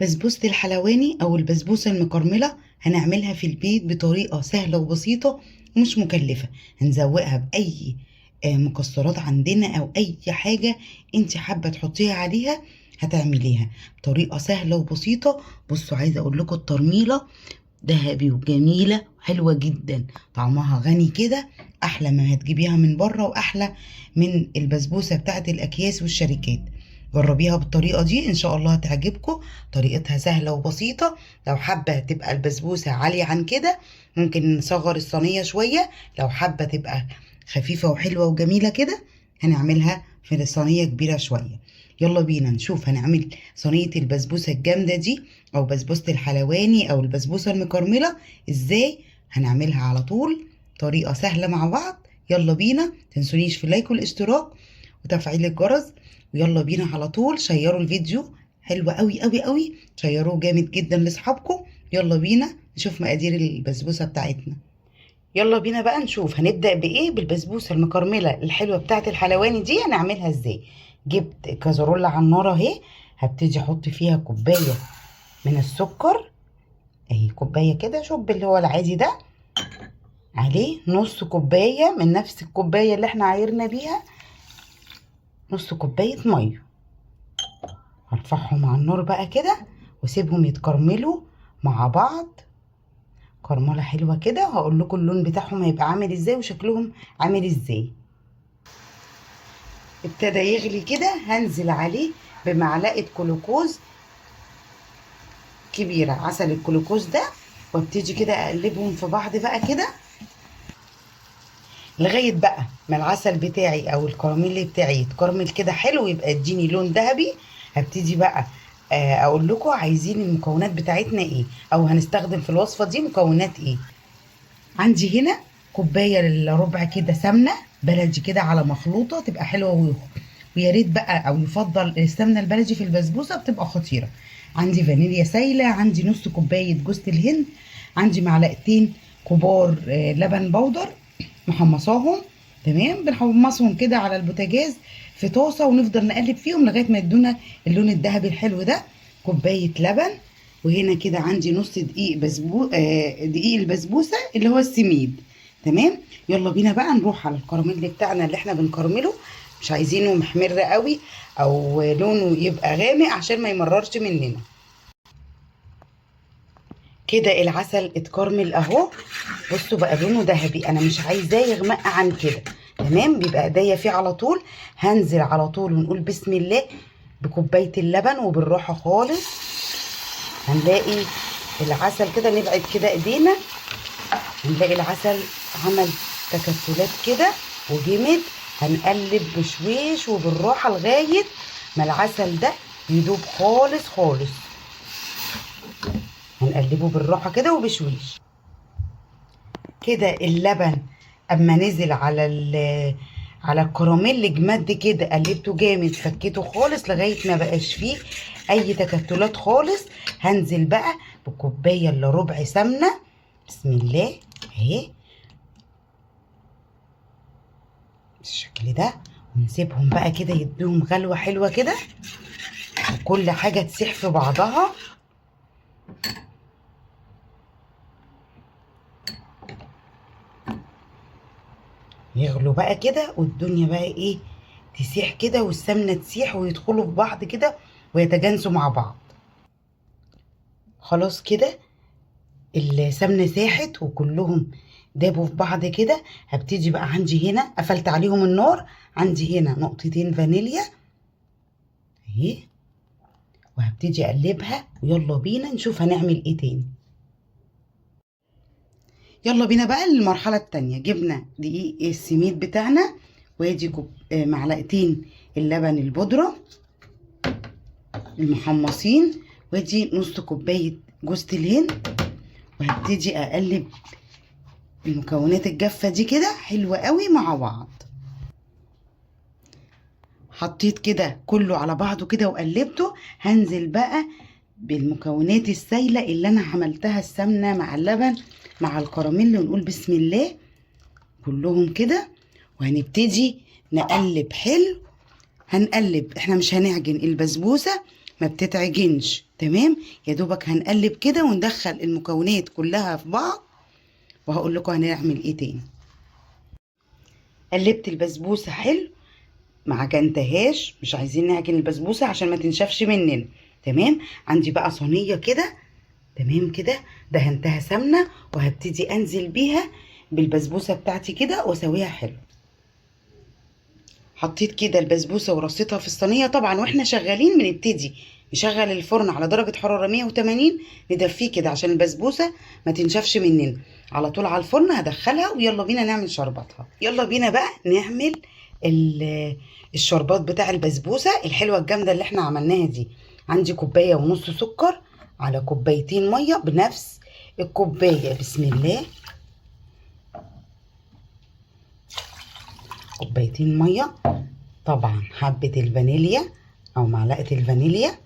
بسبوسة الحلواني أو البسبوسة المكرملة هنعملها في البيت بطريقة سهلة وبسيطة ومش مكلفة. هنزوقها بأي مكسرات عندنا أو أي حاجة انت حابة تحطيها عليها هتعمليها بطريقة سهلة وبسيطة. بصوا، عايزة أقول لكم الترميلة ذهبي وجميلة وحلوة جدا، طعمها غني كده، أحلى ما هتجيبيها من بره وأحلى من البسبوسة بتاعت الأكياس والشركات. جربيها بالطريقة دي إن شاء الله هتعجبكم. طريقتها سهلة وبسيطة. لو حابة تبقى البسبوسة عالية عن كده ممكن نصغر الصينية شوية، لو حابة تبقى خفيفة وحلوة وجميلة كده هنعملها في صينية كبيرة شوية. يلا بينا نشوف هنعمل صينية البسبوسة الجامدة دي أو بسبوسة الحلواني أو البسبوسة المكرملة إزاي هنعملها على طول، طريقة سهلة مع بعض. يلا بينا، متنسونيش في ال like والاشتراك وتفعيل الجرس، ويلا بينا على طول. شيروا الفيديو، حلو قوي قوي قوي، شيروه جامد جدا لاصحابكم. يلا بينا نشوف مقادير البسبوسة بتاعتنا. يلا بينا بقى نشوف هنبدأ بإيه. بالبسبوسة المكرملة الحلوة بتاعت الحلواني دي هنعملها إزاي. جبت كازرولة على النار اهي، هبتدي احط فيها كوباية من السكر اهي، كوباية كده شوب اللي هو العادي ده، عليه نص كوباية من نفس الكوباية اللي احنا عايرنا بيها، نص كوباية مية. هرفعهم على النار بقى كده واسيبهم يتكرملوا مع بعض كرملة حلوة كده، وهقول لكم اللون بتاعهم هيبقى عامل ازاي وشكلهم عامل ازاي. ابتدى يغلي كده، هنزل عليه بمعلقة كلوكوز كبيرة، عسل الكلوكوز ده، وابتدي كده اقلبهم في بعض بقى كده لغاية بقى ما العسل بتاعي او الكراميل بتاعي يتكرمل كده حلو، يبقى يديني لون ذهبي. هبتدي بقى اقول لكم عايزين المكونات بتاعتنا ايه، او هنستخدم في الوصفة دي مكونات ايه. عندي هنا كوباية الا ربع كده سمنة بلدي كده على مخلوطة، تبقى حلوة، ويا ريت بقى او يفضل السمنة البلدي في البسبوسة، بتبقى خطيرة. عندي فانيليا سايلة، عندي نص كوباية جوز الهند، عندي معلقتين كبار لبن بودر محمصاهم، تمام، بنحمصهم كده على البوتاجاز في طاسة ونفضل نقلب فيهم لغاية ما يدونا اللون الذهبي الحلو ده. كوباية لبن، وهنا كده عندي نص دقيق دقيق البسبوسة اللي هو السميد، تمام. يلا بينا بقى نروح على الكراميل بتاعنا اللي احنا بنكرمله، مش عايزينه محمر قوي او لونه يبقى غامق عشان ما يمررش مننا. كده العسل اتكرمل اهو، بصوا بقى لونه ذهبي، انا مش عايزاه يغمق عن كده، تمام، بيبقى ايديا فيه على طول. هنزل على طول ونقول بسم الله بكوبايه اللبن، وبالراحه خالص هنلاقي العسل كده، نبعد كده ايدينا هنلاقي العسل عمل تكتلات كده وجمد. هنقلب بشويش وبالراحه لغايه ما العسل ده يدوب خالص خالص، هنقلبه بالراحه كده وبشويش كده. اللبن اما نزل على الكراميل جمد كده، قلبته جامد، فكيته خالص لغايه ما بقاش فيه اي تكتلات خالص. هنزل بقى بكوبايه الا ربع سمنه، بسم الله اهي بالشكل ده، ونسيبهم بقى كده يدوهم غلوه حلوه كده، وكل حاجه تسيح في بعضها. يغلو بقى كده، والدنيا بقى ايه تسيح كده، والسمنه تسيح ويدخلوا في بعض كده ويتجانسوا مع بعض. خلاص كده السمنه ساحت وكلهم دابوا في بعض كده. هبتدي بقى عندي هنا قفلت عليهم النار، عندي هنا نقطتين فانيليا اهي، وهبتدي اقلبها. ويلا بينا نشوف هنعمل ايه تاني. يلا بينا بقى للمرحلة التانية. جبنا دقيق السميد بتاعنا، وادي معلقتين اللبن البودرة المحمصين، وادي نص كوباية جوز الهند، وهبتدي اقلب المكونات الجافة دي كده حلوة قوي مع بعض. حطيت كده كله على بعضه كده وقلبته. هنزل بقى بالمكونات السايلة اللي انا عملتها، السمنة مع اللبن مع الكراميل، ونقول بسم الله كلهم كده. وهنبتدي نقلب حلو. هنقلب، احنا مش هنعجن البسبوسة، ما بتتعجنش. تمام، يا دوبك هنقلب كده وندخل المكونات كلها في بعض، وهقول لكم هنعمل ايه تاني. قلبت البسبوسه حلو، ما عجنتهاش، مش عايزين نعجن البسبوسه عشان ما تنشفش مننا. تمام، عندي بقى صينية كده، تمام كده، دهنتها سمنه، وهبتدي انزل بيها بالبسبوسه بتاعتي كده واسويها حلو. حطيت كده البسبوسه ورصيتها في الصينية. طبعا واحنا شغالين بنبتدي نشغل الفرن على درجه حرارة 180، ندفيه كده عشان البسبوسه ما تنشفش مننا. على طول على الفرن هدخلها، ويلا بينا نعمل شرباتها. يلا بينا بقى نعمل الشربات بتاع البسبوسه الحلوة الجامدة اللي احنا عملناها دي. عندي كوباية ونص سكر على كوبايتين مية بنفس الكوباية، بسم الله. كوبايتين مية، طبعا حبه الفانيليا او معلقه الفانيليا،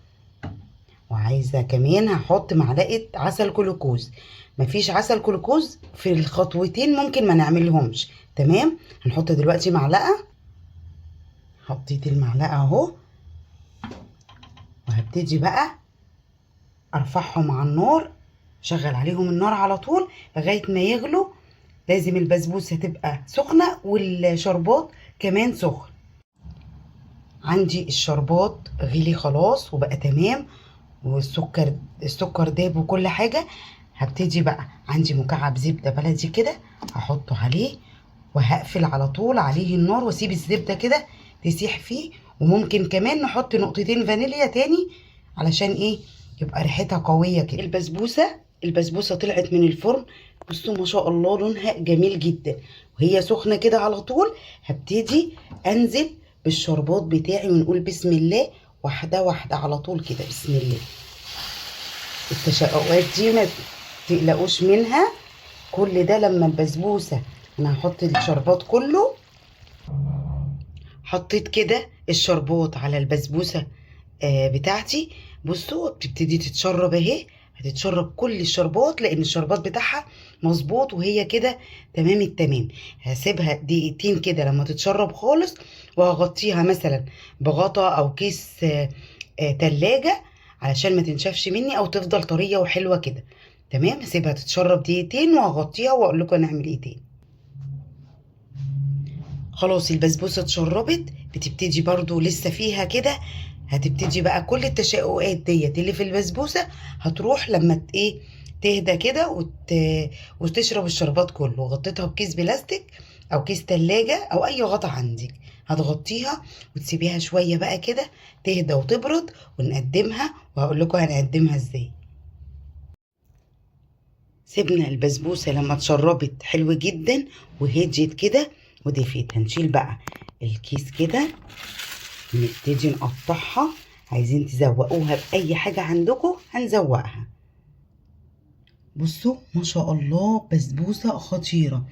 وعايزه كمان هحط معلقه عسل كلوكوز. مفيش عسل كلوكوز في الخطوتين ممكن ما نعملهمش. تمام، هنحط دلوقتي معلقه. حطيت المعلقة اهو، وهبتدي بقى ارفعهم على النار، شغل عليهم النار على طول لغاية ما يغلوا. لازم البسبوسه تبقى سخنة والشربات كمان سخن. عندي الشربات غلي خلاص وبقى تمام، والسكر داب وكل حاجة. هبتدي بقى عندي مكعب زبدة بلدي كده هحطه عليه، وهقفل على طول عليه النار واسيب الزبدة كده تسيح فيه. وممكن كمان نحط نقطتين فانيليا تاني علشان ايه، يبقى ريحتها قوية كده. البسبوسه طلعت من الفرن، بصوا ما شاء الله لونها جميل جدا، وهي سخنة كده على طول هبتدي انزل بالشربات بتاعي، ونقول بسم الله واحدة واحدة على طول كده، بسم الله. التشققات دي ما تقلقوش منها، كل ده لما البسبوسه انا هحط الشربات كله. حطيت كده الشربات على البسبوسه بتاعتي، بصوا بتبتدي تتشرب اهي، هتتشرب كل الشربات لان الشربات بتاعها مظبوط، وهي كده تمام التمام. هسيبها دقيقتين كده لما تتشرب خالص، وهغطيها مثلا بغطا او كيس تلاجة علشان ما تنشفش مني او تفضل طرية وحلوة كده. تمام، هسيبها تتشرب دقيقتين وهغطيها واقول لكم هنعمل ايه تاني. خلاص البسبوسة اتشربت، بتبتدي برضو لسه فيها كده، هتبتدي بقى كل التشققات ديت اللي في البسبوسة هتروح لما ايه تهدى كده وتشرب الشربات كله. غطيتها بكيس بلاستيك او كيس تلاجة او اي غطا عندك، هتغطيها وتسيبيها شوية بقى كده تهدى وتبرد، ونقدمها وهقول لكم هنقدمها ازاي. سيبنا البسبوسة لما اتشربت حلو جدا وهديت كده ودفيت. هنشيل بقى الكيس كده ونبتدي نقطعها. عايزين تزوقوها بأي حاجة عندكم هنزوقها. بصوا ما شاء الله بسبوسة خطيرة،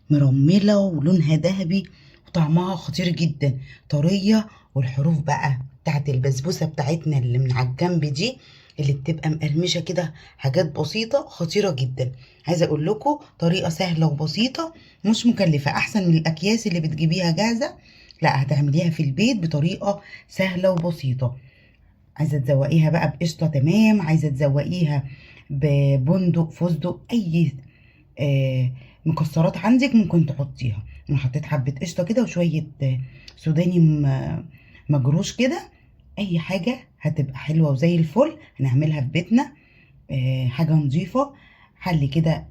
مرملة ولونها ذهبي وطعمها خطير جدا، طرية. والحروف بقى بتاعت البسبوسة بتاعتنا اللي من على الجنب دي اللي بتبقى مقرمشة كده، حاجات بسيطة خطيرة جدا. عايزة اقول لكم طريقة سهلة وبسيطة مش مكلفة، احسن من الاكياس اللي بتجيبيها جاهزة، لا هتعمليها في البيت بطريقة سهلة وبسيطة. عايزة تزوقيها بقى بقشطة تمام، عايزة تزوقيها ببندق فستق، اي مكسرات عندك ممكن تحطيها. انا حطيت حبة قشطة كده وشوية سوداني مجروش كده، اي حاجة هتبقى حلوة وزي الفل. هنعملها في بيتنا، حاجة نظيفة. حلي كده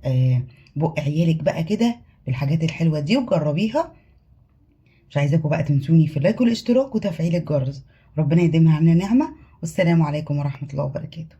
بق عيالك بقى كده بالحاجات الحلوة دي وجربيها. مش عايزاكم بقى تنسوني في اللايك والاشتراك وتفعيل الجرس. ربنا يديمها علينا نعمة، والسلام عليكم ورحمة الله وبركاته.